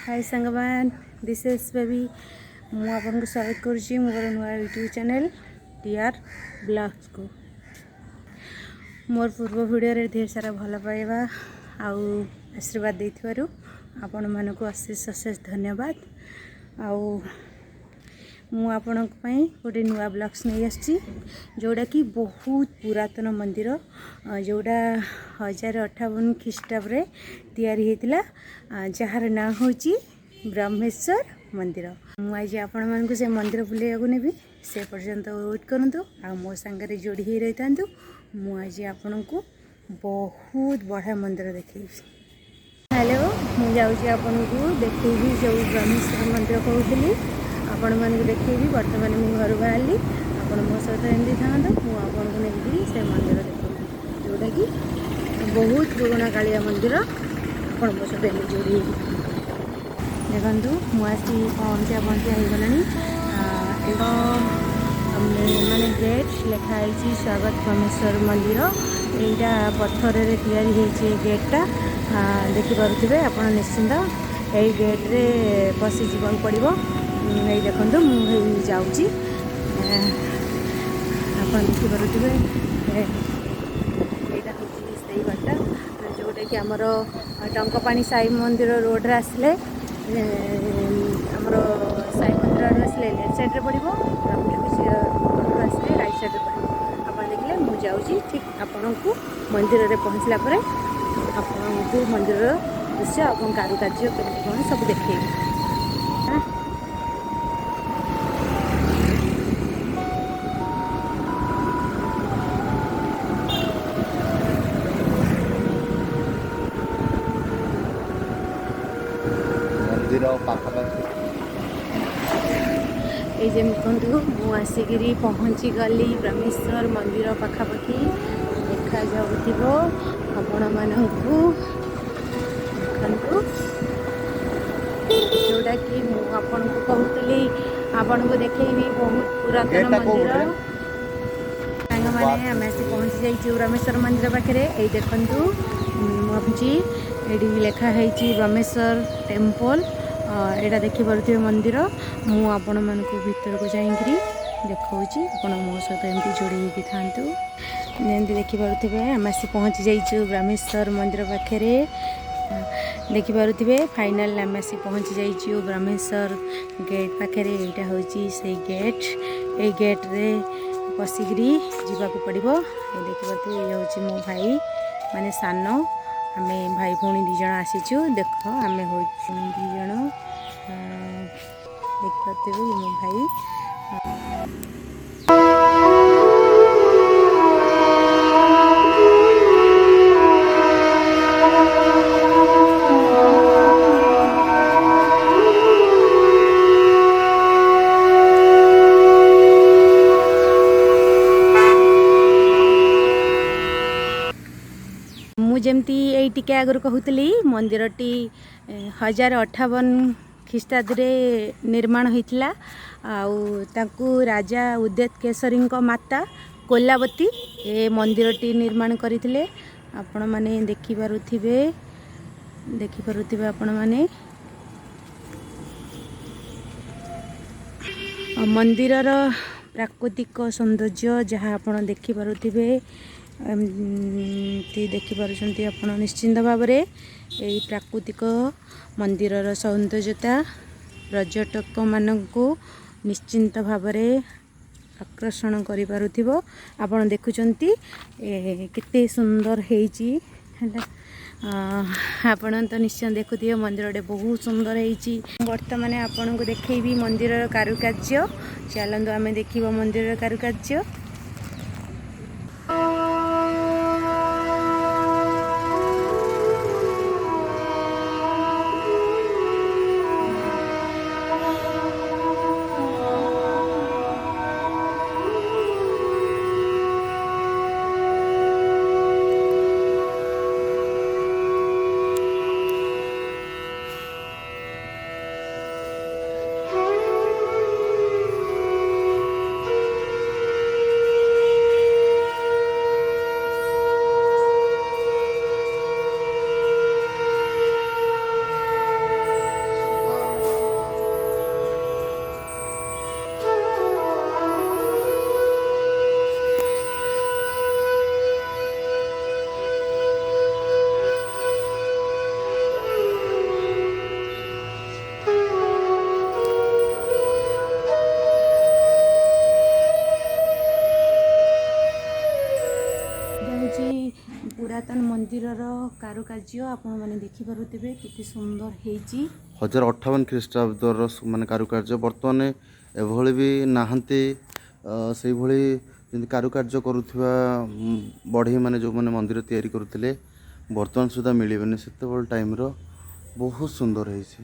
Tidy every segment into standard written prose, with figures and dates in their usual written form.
High ସାଙ୍ଗମାନେ, this is baby. ମୁଁ ଆପଣଙ୍କୁ ସ୍ୱାଗତ କରୁଛି ମୋର ନୂଆ ୟୁଟ୍ୟୁବ୍ ଚ୍ୟାନେଲ୍ ଟିଆର୍ ବ୍ଲଗ୍ସକୁ। ମୋର ପୂର୍ବ ଭିଡ଼ିଓରେ ଢେର ସାରା ଭଲ ପାଇବା ଆଉ ଆଶୀର୍ବାଦ ଦେଇଥିବାରୁ ଆପଣମାନଙ୍କୁ ଅଶେଷ ଅଶେଷ ଧନ୍ୟବାଦ। ଆଉ ମୁଁ ଆପଣଙ୍କ ପାଇଁ ଗୋଟେ ନୂଆ ବ୍ଲଗ୍ସ ନେଇ ଆସିଛି, ଯେଉଁଟାକି ବହୁତ ପୁରାତନ ମନ୍ଦିର, ଯେଉଁଟା 1058 ଖ୍ରୀଷ୍ଟାବ୍ଦରେ ତିଆରି ହେଇଥିଲା, ଯାହାର ନାଁ ହେଉଛି ବ୍ରହ୍ମେଶ୍ୱର ମନ୍ଦିର। ମୁଁ ଆଜି ଆପଣମାନଙ୍କୁ ସେ ମନ୍ଦିର ବୁଲେଇବାକୁ ନେବି। ସେ ପର୍ଯ୍ୟନ୍ତ ୱେଟ୍ କରନ୍ତୁ ଆଉ ମୋ ସାଙ୍ଗରେ ଯୋଡ଼ି ହେଇ ରହିଥାନ୍ତୁ। ମୁଁ ଆଜି ଆପଣଙ୍କୁ ବହୁତ ବଢ଼ିଆ ମନ୍ଦିର ଦେଖେଇବି। ହ୍ୟାଲୋ, ମୁଁ ଯାଉଛି ଆପଣଙ୍କୁ ଦେଖେଇବି ଯେଉଁ ବ୍ରହ୍ମେଶ୍ୱର ମନ୍ଦିର କହୁଥିଲି, ଆପଣମାନଙ୍କୁ ଦେଖେଇବି। ବର୍ତ୍ତମାନ ମୁଁ ଘରୁ ବାହାରିଲି, ଆପଣ ମୋ ସହିତ ଏମିତି ଥାଆନ୍ତୁ, ମୁଁ ଆପଣଙ୍କୁ ନେଇକିରି ସେ ମନ୍ଦିର ଦେଖେଇବି, ଯେଉଁଟାକି ବହୁତ ପୁରୁଣା କାଳିଆ ମନ୍ଦିର। ଆପଣ ମୋ ସହିତ ଏମିତି ଯୋଡ଼ି ହେଇକି ଥାଆନ୍ତୁ। ଦେଖନ୍ତୁ, ମୁଁ ଆସି ପହଞ୍ଚିଆ ପହଞ୍ଚିଆ ହେଇଗଲାଣି। ଏବଂ ମାନେ ଗେଟ୍ ଲେଖା ହେଇଛି ସ୍ୱାଗତ ବ୍ରହ୍ମେଶ୍ୱର ମନ୍ଦିର। ଏଇଟା ପଥରରେ ତିଆରି ହେଇଛି ଏ ଗେଟ୍ଟା, ଦେଖିପାରୁଥିବେ ଆପଣ। ନିଶ୍ଚିନ୍ତ ଏଇ ଗେଟ୍ରେ ପଶି ଯିବାକୁ ପଡ଼ିବ। ଏଇ ଦେଖନ୍ତୁ, ମୁଁ ଏଇ ଯାଉଛି, ଆପଣ ଦେଖିପାରୁଥିବେ। ଏଇଟା ହେଉଛି ସେଇ ବାଟ ଯେଉଁଟାକି ଆମର ଟଙ୍କପାଣି ସାଇ ମନ୍ଦିର ରୋଡ଼ରେ ଆସିଲେ, ଆମର ସାଇ ମନ୍ଦିର ଆଡ଼ୁ ଆସିଲେ ଲେଫ୍ଟ ସାଇଡ଼୍ରେ ପଡ଼ିବ, ରୋଡ଼ରୁ ଆସିଲେ ରାଇଟ୍ ସାଇଡ଼୍ରେ ପଡ଼ିବ। ଆପଣ ଦେଖିଲେ, ମୁଁ ଯାଉଛି ଠିକ୍ ଆପଣଙ୍କୁ ମନ୍ଦିରରେ ପହଞ୍ଚିଲା ପରେ ଆପଣଙ୍କୁ ମନ୍ଦିରର ଦୃଶ୍ୟ ଏବଂ କାରୁକାର୍ଯ୍ୟ କେମିତି କ'ଣ ସବୁ ଦେଖେଇବି। ମନ୍ଦିର ପାଖାପାଖି। ଏଇ ଯେ ଦେଖନ୍ତୁ, ମୁଁ ଆସିକିରି ପହଞ୍ଚିଗଲି ବ୍ରହ୍ମେଶ୍ୱର ମନ୍ଦିର ପାଖାପାଖି। ଦେଖାଯାଉଥିବ ଆପଣମାନଙ୍କୁ, ଦେଖନ୍ତୁ, ଯେଉଁଟାକି ମୁଁ ଆପଣଙ୍କୁ କହୁଥିଲି ଆପଣଙ୍କୁ ଦେଖେଇବି, ବହୁତ ପୁରାତନ ଗେଟ୍ଟା କୋଉ ମନ୍ଦିର। ପଟରେ? ସାଙ୍ଗମାନେ, ଆମେ ଆସି ପହଞ୍ଚି ଯାଇଛୁ ବ୍ରହ୍ମେଶ୍ୱର ମନ୍ଦିର ପାଖରେ। ଏଇ ଦେଖନ୍ତୁ, ମୁଁ ଭାବୁଛି ଏଇଠି ଲେଖା ହେଇଛି ବ୍ରହ୍ମେଶ୍ୱର ଟେମ୍ପଲ୍। ଏଇଟା ଦେଖିପାରୁଥିବେ ମନ୍ଦିର। ମୁଁ ଆପଣମାନଙ୍କୁ ଭିତରକୁ ଯାଇକିରି ଦେଖାଉଛି, ଆପଣ ମୋ ସହିତ ଏମିତି ଯୋଡ଼ି ହେଇକି ଥାଆନ୍ତୁ। ଯେମିତି ଦେଖିପାରୁଥିବେ, ଆମେ ଆସି ପହଞ୍ଚି ଯାଇଛୁ ବ୍ରହ୍ମେଶ୍ୱର ମନ୍ଦିର ପାଖରେ। ଦେଖିପାରୁଥିବେ, ଫାଇନାଲ୍ ଆମେ ଆସି ପହଞ୍ଚି ଯାଇଛୁ ବ୍ରହ୍ମେଶ୍ୱର ଗେଟ୍ ପାଖରେ। ଏଇଟା ହେଉଛି ସେଇ ଗେଟ୍। ଏଇ ଗେଟ୍ରେ ପଶିକିରି ଯିବାକୁ ପଡ଼ିବ। ଏଇ ଦେଖିପାରୁଥିବେ, ଇଏ ହେଉଛି ମୋ ଭାଇ, ମାନେ ସାନ। ଆମେ ଭାଇ ଭଉଣୀ 2 ଜଣ ଆସିଛୁ। ଦେଖ, ଆମେ ହେଉଛୁ 2 ଜଣ। ଦେଖିପାରୁଥିବେ, ଇଏ ମୋ ଭାଇ। ମୁଁ ଯେମିତି ଏଇ ଟିକେ ଆଗରୁ କହୁଥିଲି, ମନ୍ଦିରଟି 1058 ଖ୍ରୀଷ୍ଟାବ୍ଦରେ ନିର୍ମାଣ ହୋଇଥିଲା। ଆଉ ତାଙ୍କୁ ରାଜା ଉଦ୍ୟତ କେଶରୀଙ୍କ ମାତା କୋଲାବତୀ ଏ ମନ୍ଦିରଟି ନିର୍ମାଣ କରିଥିଲେ। ଆପଣମାନେ ଦେଖିପାରୁଥିବେ ଆପଣମାନେ ମନ୍ଦିରର ପ୍ରାକୃତିକ ସୌନ୍ଦର୍ଯ୍ୟ ଯାହା ଆପଣ ଦେଖିପାରୁଥିବେ, ଏମିତି ଦେଖିପାରୁଛନ୍ତି ଆପଣ। ନିଶ୍ଚିନ୍ତ ଭାବରେ ଏଇ ପ୍ରାକୃତିକ ମନ୍ଦିରର ସୌନ୍ଦର୍ଯ୍ୟତା ପର୍ଯ୍ୟଟକମାନଙ୍କୁ ନିଶ୍ଚିନ୍ତ ଭାବରେ ଆକର୍ଷଣ କରିପାରୁଥିବ। ଆପଣ ଦେଖୁଛନ୍ତି କେତେ ସୁନ୍ଦର ହେଇଛି ହେଲା। ଆପଣ ତ ନିଶ୍ଚୟ ଦେଖୁଥିବେ, ମନ୍ଦିରଟେ ବହୁତ ସୁନ୍ଦର ହେଇଛି। ବର୍ତ୍ତମାନ ଆପଣଙ୍କୁ ଦେଖେଇବି ମନ୍ଦିରର କାରୁକାର୍ଯ୍ୟ। ଚାଲନ୍ତୁ ଆମେ ଦେଖିବା ମନ୍ଦିରର କାରୁକାର୍ଯ୍ୟ। ମନ୍ଦିରର କାରୁକାର୍ଯ୍ୟ ଆପଣମାନେ ଦେଖିପାରୁଥିବେ କେତେ ସୁନ୍ଦର ହେଇଛି। 1058 ଖ୍ରୀଷ୍ଟାବ୍ଦର ମାନେ କାରୁକାର୍ଯ୍ୟ ବର୍ତ୍ତମାନ ଏଭଳି ବି ନାହାନ୍ତି। ସେଇଭଳି ଯେମିତି କାରୁକାର୍ଯ୍ୟ କରୁଥିବା ବଢ଼େଇମାନେ ଯେଉଁମାନେ ମନ୍ଦିର ତିଆରି କରୁଥିଲେ, ବର୍ତ୍ତମାନ ସୁଦ୍ଧା ମିଳିବେନି। ସେତେବେଳେ ଟାଇମ୍ର ବହୁତ ସୁନ୍ଦର ହେଇଛି।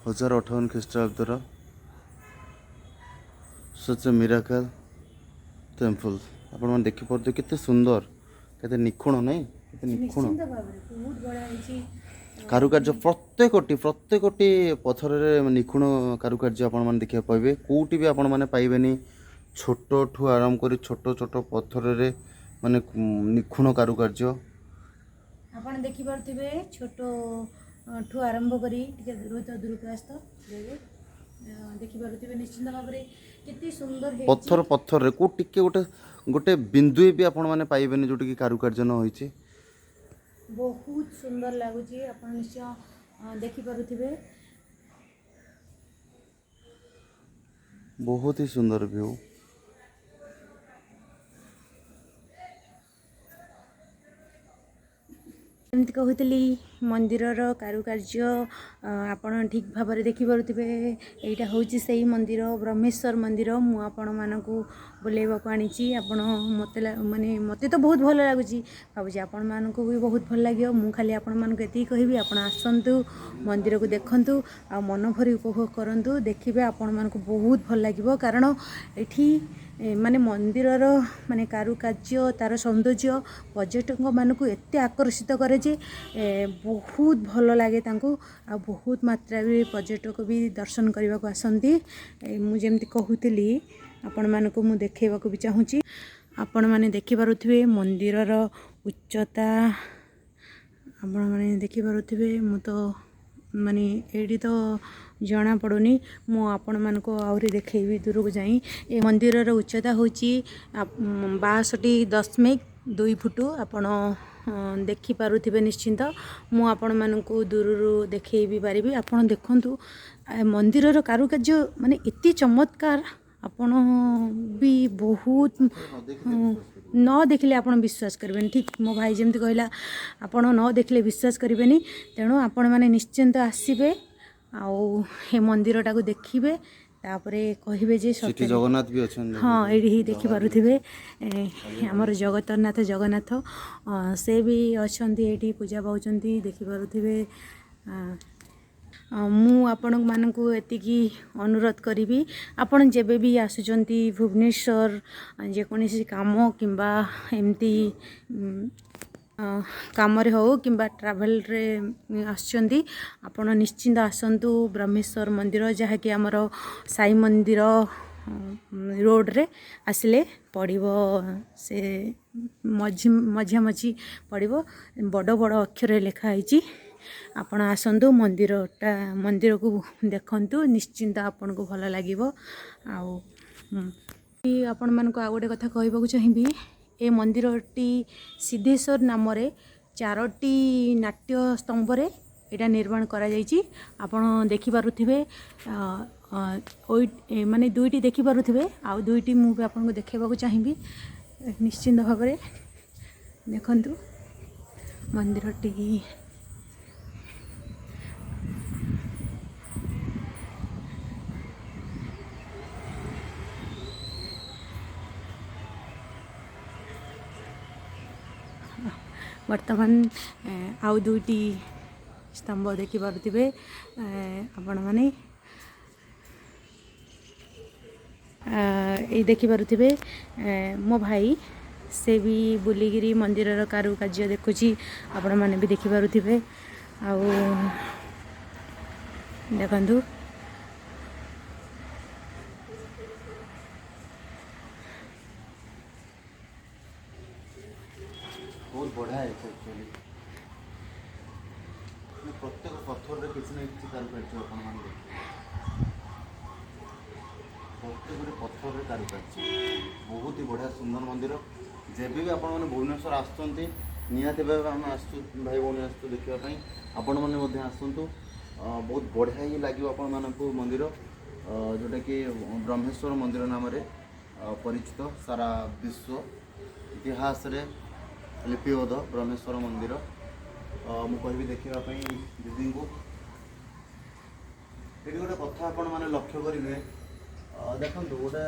1058 ଖ୍ରୀଷ୍ଟାବ୍ଦର ସଚ୍ ଏ ମିରାକଲ୍ ଟେମ୍ପଲ୍। ଆପଣମାନେ ଦେଖିପାରୁଥିବେ କେତେ ସୁନ୍ଦର, କେତେ ନିଖୁଣ, ନାଇଁ, କେତେ ନିଖୁଣ ନିଶ୍ଚିନ୍ତ ଭାବରେ ବହୁତ ବଢ଼ିଆ ହେଇଛି। କାରୁକାର୍ଯ୍ୟ। ପ୍ରତ୍ୟେକଟି ପଥରରେ ନିଖୁଣ କାରୁକାର୍ଯ୍ୟ ଆପଣମାନେ ଦେଖିବାକୁ ପାଇବେ। କେଉଁଠି ବି ଆପଣମାନେ ପାଇବେନି। ଛୋଟଠୁ ଆରମ୍ଭ କରି ଛୋଟ ଛୋଟ ପଥରରେ ମାନେ ନିଖୁଣ କାରୁକାର୍ଯ୍ୟ। ଆପଣ ଦେଖିପାରୁଥିବେ, ଛୋଟ ଠୁ ଆରମ୍ଭ କରି ଟିକେ ଦୂରତ ଦୂରକୁ ଆସ ଦେଖେ, ଦେଖିପାରୁଥିବେ ନିଶ୍ଚିନ୍ତ ଭାବରେ କେତେ ସୁନ୍ଦର ହେଇଛି। ପଥର ପଥରରେ କେଉଁ ଟିକେ ଗୋଟେ ଗୋଟେ ବିନ୍ଦୁଏ ବି ଆପଣମାନେ ପାଇବେନି ଯେଉଁଠିକି କାରୁକାର୍ଯ୍ୟ ନ ହେଇଛି। ବହୁତ ସୁନ୍ଦର ଲାଗୁଛି। ଆପଣ ନିଶ୍ଚୟ ଦେଖିପାରୁଥିବେ। ବହୁତ ହି ସୁନ୍ଦର ଭ୍ୟୁ। ଯେମିତି କହୁଥିଲି, ମନ୍ଦିରର କାରୁକାର୍ଯ୍ୟ ଆପଣ ଠିକ୍ ଭାବରେ ଦେଖିପାରୁଥିବେ। ଏଇଟା ହେଉଛି ସେଇ ମନ୍ଦିର, ବ୍ରହ୍ମେଶ୍ୱର ମନ୍ଦିର। ମୁଁ ଆପଣମାନଙ୍କୁ ବୁଲେଇବାକୁ ଆଣିଛି। ଆପଣ ମୋତେ ମାନେ ମୋତେ ତ ବହୁତ ଭଲ ଲାଗୁଛି, ଭାବୁଛି ଆପଣମାନଙ୍କୁ ବି ବହୁତ ଭଲ ଲାଗିବ। ମୁଁ ଖାଲି ଆପଣମାନଙ୍କୁ ଏତିକି କହିବି, ଆପଣ ଆସନ୍ତୁ, ମନ୍ଦିରକୁ ଦେଖନ୍ତୁ ଆଉ ମନ ଭରି ଉପଭୋଗ କରନ୍ତୁ। ଦେଖିବେ, ଆପଣମାନଙ୍କୁ ବହୁତ ଭଲ ଲାଗିବ, କାରଣ ଏଠି ମାନେ ମନ୍ଦିରର ମାନେ କାରୁକାର୍ଯ୍ୟ, ତା'ର ସୌନ୍ଦର୍ଯ୍ୟ ପର୍ଯ୍ୟଟକମାନଙ୍କୁ ଏତେ ଆକର୍ଷିତ କରେ ଯେ ବହୁତ ଭଲ ଲାଗେ ତାଙ୍କୁ। ଆଉ ବହୁତ ମାତ୍ରାରେ ବି ପର୍ଯ୍ୟଟକ ବି ଦର୍ଶନ କରିବାକୁ ଆସନ୍ତି। ମୁଁ ଯେମିତି କହୁଥିଲି, ଆପଣମାନଙ୍କୁ ମୁଁ ଦେଖେଇବାକୁ ବି ଚାହୁଁଛି। ଆପଣମାନେ ଦେଖିପାରୁଥିବେ ମନ୍ଦିରର ଉଚ୍ଚତା, ଆପଣମାନେ ଦେଖିପାରୁଥିବେ। ମୁଁ ତ ମାନେ ଏଇଠି ତ ଜଣାପଡ଼ୁନି, ମୁଁ ଆପଣମାନଙ୍କୁ ଆହୁରି ଦେଖେଇବି ଦୂରକୁ ଯାଇ। ଏ ମନ୍ଦିରର ଉଚ୍ଚତା ହେଉଛି 62.2 ଫୁଟ। ଆପଣ ଦେଖିପାରୁଥିବେ ନିଶ୍ଚିନ୍ତ। ମୁଁ ଆପଣମାନଙ୍କୁ ଦୂରରୁ ଦେଖେଇ ବି ପାରିବି। ଆପଣ ଦେଖନ୍ତୁ, ମନ୍ଦିରର କାରୁକାର୍ଯ୍ୟ ମାନେ ଏତେ ଚମତ୍କାର, ଆପଣ ବି ବହୁତ ନ ଦେଖିଲେ ଆପଣ ବିଶ୍ୱାସ କରିବେନି। ଠିକ୍ ମୋ ଭାଇ ଯେମିତି କହିଲା, ଆପଣ ନ ଦେଖିଲେ ବିଶ୍ୱାସ କରିବେନି। ତେଣୁ ଆପଣମାନେ ନିଶ୍ଚିନ୍ତ ଆସିବେ ଆଉ ଏ ମନ୍ଦିରଟାକୁ ଦେଖିବେ, ତାପରେ କହିବେ ଯେ ସେଠି ସତରେ ଜଗନ୍ନାଥ ବି ଅଛନ୍ତି। ହଁ, ଏଇଠି ହିଁ ଜଗା ବି ଦେଖିପାରୁଥିବେ, ଆମର ଜଗତରନାଥ ଜଗନ୍ନାଥ, ସେ ବି ଅଛନ୍ତି ଏଇଠି, ପୂଜା ପାଉଛନ୍ତି, ଦେଖିପାରୁଥିବେ। ମୁଁ ଆପଣମାନଙ୍କୁ ଏତିକି ଅନୁରୋଧ କରିବି, ଆପଣ ଯେବେ ବି ଆସୁଛନ୍ତି ଭୁବନେଶ୍ୱର ଯେକୌଣସି କାମ କିମ୍ବା ଏମିତି କାମରେ ହେଉ କିମ୍ବା ଟ୍ରାଭେଲରେ ଆସୁଛନ୍ତି, ଆପଣ ନିଶ୍ଚିନ୍ତ ଆସନ୍ତୁ ବ୍ରହ୍ମେଶ୍ୱର ମନ୍ଦିର, ଯାହାକି ଆମର ସାଇ ମନ୍ଦିର ରୋଡ଼ରେ ଆସିଲେ ପଡ଼ିବ। ସେ ମଝିଆମଝି ପଡ଼ିବ, ବଡ଼ ବଡ଼ ଅକ୍ଷରରେ ଲେଖା ହେଇଛି। ଆପଣ ଆସନ୍ତୁ, ମନ୍ଦିରକୁ ଦେଖନ୍ତୁ, ନିଶ୍ଚିନ୍ତ ଆପଣଙ୍କୁ ଭଲ ଲାଗିବ। ଆଉ ଆପଣମାନଙ୍କୁ ଆଉ ଗୋଟେ କଥା କହିବାକୁ ଚାହିଁବି, ଏ ମନ୍ଦିରଟି ସିଦ୍ଧେଶ୍ୱର ନାମରେ ଚାରୋଟି ନାଟ୍ୟ ସ୍ତମ୍ଭରେ ଏଇଟା ନିର୍ମାଣ କରାଯାଇଛି। ଆପଣ ଦେଖିପାରୁଥିବେ, ମାନେ ଦୁଇଟି ଦେଖିପାରୁଥିବେ, ଆଉ ଦୁଇଟି ମୁଁ ବି ଆପଣଙ୍କୁ ଦେଖେଇବାକୁ ଚାହିଁବି ନିଶ୍ଚିନ୍ତ ଭାବରେ। ଦେଖନ୍ତୁ ମନ୍ଦିରଟି। ବର୍ତ୍ତମାନ ଆଉ ଦୁଇଟି ସ୍ତମ୍ଭ ଦେଖିପାରୁଥିବେ ଆପଣମାନେ। ଏଇ ଦେଖିପାରୁଥିବେ, ମୋ ଭାଇ ସେ ବି ବୁଲିକିରି ମନ୍ଦିରର କାରୁକାର୍ଯ୍ୟ ଦେଖୁଛି, ଆପଣମାନେ ବି ଦେଖିପାରୁଥିବେ। ଆଉ ଦେଖନ୍ତୁ, ବହୁତ ବଢ଼ିଆ ହେଇଛି ଆକ୍ଚୁଆଲି। ପ୍ରତ୍ୟେକ ପଥରରେ କିଛି ନା କିଛି କାରୁକାର୍ଯ୍ୟ ଆପଣମାନେ ଦେଖିବେ। ପ୍ରତ୍ୟେକଟି ପଥରରେ କାରୁକାର୍ଯ୍ୟ, ବହୁତ ହି ବଢ଼ିଆ ସୁନ୍ଦର ମନ୍ଦିର। ଯେବେ ବି ଆପଣମାନେ ଭୁବନେଶ୍ୱର ଆସୁଛନ୍ତି, ନିହାତି ଭାବେ ଆମେ ଆସୁଛୁ, ଭାଇ ଭଉଣୀ ଆସୁଛୁ ଦେଖିବା ପାଇଁ, ଆପଣମାନେ ମଧ୍ୟ ଆସନ୍ତୁ। ବହୁତ ବଢ଼ିଆ ହିଁ ଲାଗିବ ଆପଣମାନଙ୍କୁ ମନ୍ଦିର, ଯେଉଁଟାକି ବ୍ରହ୍ମେଶ୍ୱର ମନ୍ଦିର ନାମରେ ପରିଚିତ ସାରା ବିଶ୍ୱ ଇତିହାସରେ। ଲିପିବଦ୍ଧ ବ୍ରହ୍ମେଶ୍ୱର ମନ୍ଦିର। ମୁଁ କହିବି ଦେଖିବା ପାଇଁ ଦିଦିଙ୍କୁ। ଏଠି ଗୋଟେ କଥା ଆପଣମାନେ ଲକ୍ଷ୍ୟ କରିବେ। ଦେଖନ୍ତୁ, ଗୋଟେ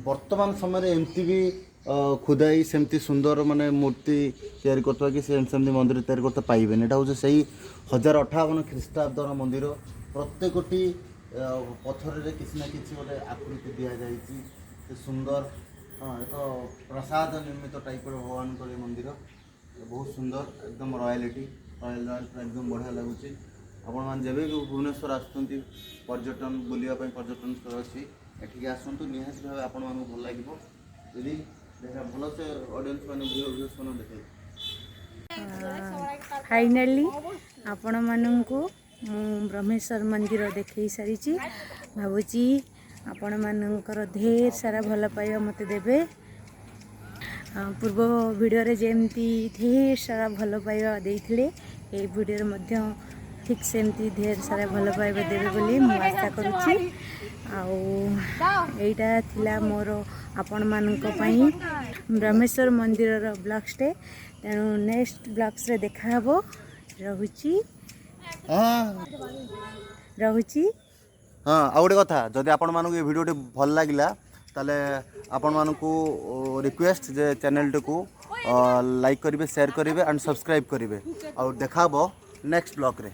ବର୍ତ୍ତମାନ ସମୟରେ ଏମିତି ବି ଖୁଦାଇ ସେମିତି ସୁନ୍ଦର ମାନେ ମୂର୍ତ୍ତି ତିଆରି କରୁଥିବା କି ସେ ସେମିତି ମନ୍ଦିର ତିଆରି କରୁଥିବା ପାଇବେନି। ଏଇଟା ହେଉଛି ସେଇ 1058 ଖ୍ରୀଷ୍ଟାବ୍ଦର ମନ୍ଦିର। ପ୍ରତ୍ୟେକଟି ପଥରରେ କିଛି ନା କିଛି ଗୋଟେ ଆକୃତି ଦିଆଯାଇଛି। ସେ ସୁନ୍ଦର, ହଁ, ଏକ ପ୍ରାସାଦ ନିର୍ମିତ ଟାଇପ୍ର ଭଗବାନଙ୍କର ଏ ମନ୍ଦିର। ବହୁତ ସୁନ୍ଦର, ଏକଦମ ରୟାଲିଟି, ରୟାଲ ରୟାଲ ପୁରା ଏକଦମ ବଢ଼ିଆ ଲାଗୁଛି। ଆପଣମାନେ ଯେବେ ବି ଭୁବନେଶ୍ୱର ଆସୁଛନ୍ତି ପର୍ଯ୍ୟଟନ ବୁଲିବା ପାଇଁ, ପର୍ଯ୍ୟଟନ ସ୍ଥଳ ଅଛି, ଏଠିକି ଆସନ୍ତୁ। ନିହାତି ଭାବେ ଆପଣମାନଙ୍କୁ ଭଲ ଲାଗିବ। ଯଦି ଦେଖା ଭଲସେ ଅଡ଼ିଏନ୍ସ ମାନେ, ଭିଉର୍ସ ମାନେ ଦେଖେଇବେ। ଫାଇନାଲି ଆପଣମାନଙ୍କୁ ମୁଁ ବ୍ରହ୍ମେଶ୍ୱର ମନ୍ଦିର ଦେଖେଇ ସାରିଛି। ଭାବୁଛି ଆପଣମାନଙ୍କର ଢେର ସାରା ଭଲ ପାଇବା ମୋତେ ଦେବେ। ପୂର୍ବ ଭିଡ଼ିଓରେ ଯେମିତି ଢେର ସାରା ଭଲ ପାଇବା ଦେଇଥିଲେ, ଏଇ ଭିଡ଼ିଓରେ ମଧ୍ୟ ଠିକ୍ ସେମିତି ଢେର ସାରା ଭଲ ପାଇବା ଦେବେ ବୋଲି ମୁଁ ଆଶା କରୁଛି। ଆଉ ଏଇଟା ଥିଲା ମୋର ଆପଣମାନଙ୍କ ପାଇଁ ବ୍ରହ୍ମେଶ୍ୱର ମନ୍ଦିରର ବ୍ଲଗ୍ସଟେ। ତେଣୁ ନେକ୍ସଟ ବ୍ଲଗ୍ସରେ ଦେଖାହେବ। ରହୁଛି। ରହୁଛି। ହଁ, ଆଉ ଗୋଟେ କଥା, ଯଦି ଆପଣମାନଙ୍କୁ ଏ ଭିଡ଼ିଓଟି ଭଲ ଲାଗିଲା, ତାହେଲେ ଆପଣମାନଙ୍କୁ ରିକ୍ୱେଷ୍ଟ ଯେ ଚ୍ୟାନେଲଟିକୁ ଲାଇକ୍ କରିବେ, ସେୟାର କରିବେ ଆଣ୍ଡ ସବସ୍କ୍ରାଇବ୍ କରିବେ। ଆଉ ଦେଖା ହେବ ନେକ୍ସଟ ବ୍ଲଗ୍ରେ।